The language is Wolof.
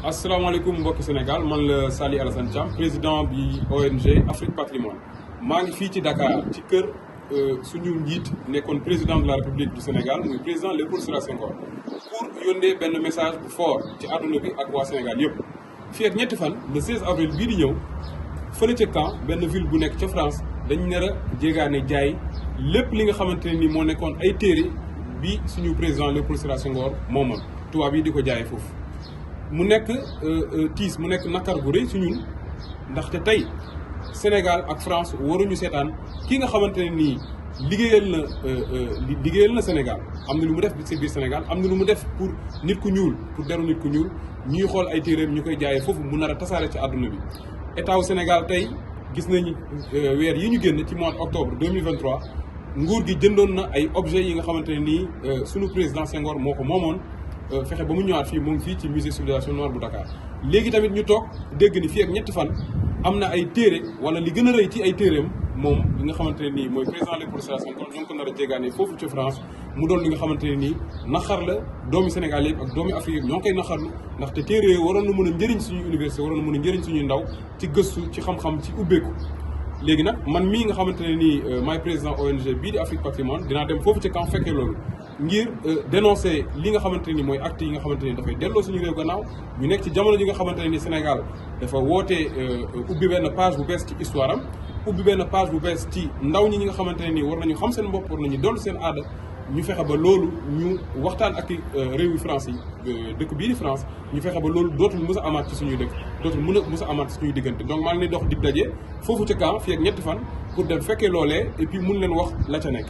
asalaamaaleykum mbokki Sénégal man la Sali Alassane Thiam président bi ONG Afrique Patrimoine maa ngi fii ci Dakar ci kër suñu njiit nekkoon président de la République du Sénégal muy président Léopold Sedar Senghor pour yónnee benn message bu fort ci àdduna bi ak waa Sénégal yëpp. fii ak ñetti fan le 16 avril bii di ñëw fële ca Caen benn ville bu nekk ca France dañ nar a jéegaane jaay lépp li nga xamante ne ni moo nekkoon ay téere bi suñu président Léopold Sedar Senghor moomoon tubaab yi di ko jaayee foofu. mu nekk tiis mu nekk nakar gu rëy si ñun ndaxte tey Sénégal ak France waruñu seetaan ki nga xamante ne nii liggéeyal na Sénégal am na lu mu def ci biir Sénégal am na lu mu def pour nit ku ñuul pour deru nit ku ñuul ñuy xool ay téeréem ñu koy jaayee foofu mu nar a tasaare ci àdduna bi. état wu Sénégal tey gis nañu weer yi ñu génn ci mois de octobre 2023 nguur gi jëndoon na ay objets yi nga xamante ne nii sunu président Senghor moo ko moomoon. fexe ba mu ñëwaat fii moom fii ci musée civilisation noire bu Dakar léegi tamit ñu toog dégg ni fii ak ñetti fan am na ay téere wala li gën a rëy ci ay téereem moom li nga xamante ne nii mooy président Léopold Sedar Senghor ñoo ngi ko nar a jéegaane foofu ci France mu doon li nga xamante ne nii naxar la doomi Sénégal yëpp ak doomi Afrique yëpp ñoo ngi koy naxarlu ndaxte téere yooyu waroon na mën a njëriñ suñuy université waroon na mën a njëriñ suñuy ndaw ci gëstu ci xam-xam ci ubbeeku. léegi nag man mii nga xamante ne nii maay président ONG bii di Afrique Patrimoine dinaa dem foofu ci camp fekkee loolu ngir dénoncer li nga xamante ne ni mooy acte yi nga xamante ne dafay delloo suñu réew gannaaw ñu nekk ci jamono ji nga xamante ne ni Sénégal dafa wootee ubbi benn page bu bees ci histoire am ubbi benn page bu bees ci ndaw ñi nga xamante ne nii war nañu xam seen bopp war nañu dolli seen aada ñu fexe ba loolu ñu waxtaan ak réewi France yi dëkk bii di France ñu fexe ba loolu dootul mës a amaat ci suñuy dëkk dootul mës a amaat ci suñuy diggante donc maa ngi leen dox dig daje foofu ca camp fii ak ñetti fan pour dem fekkee loolee et puis mun leen wax la ca nekk.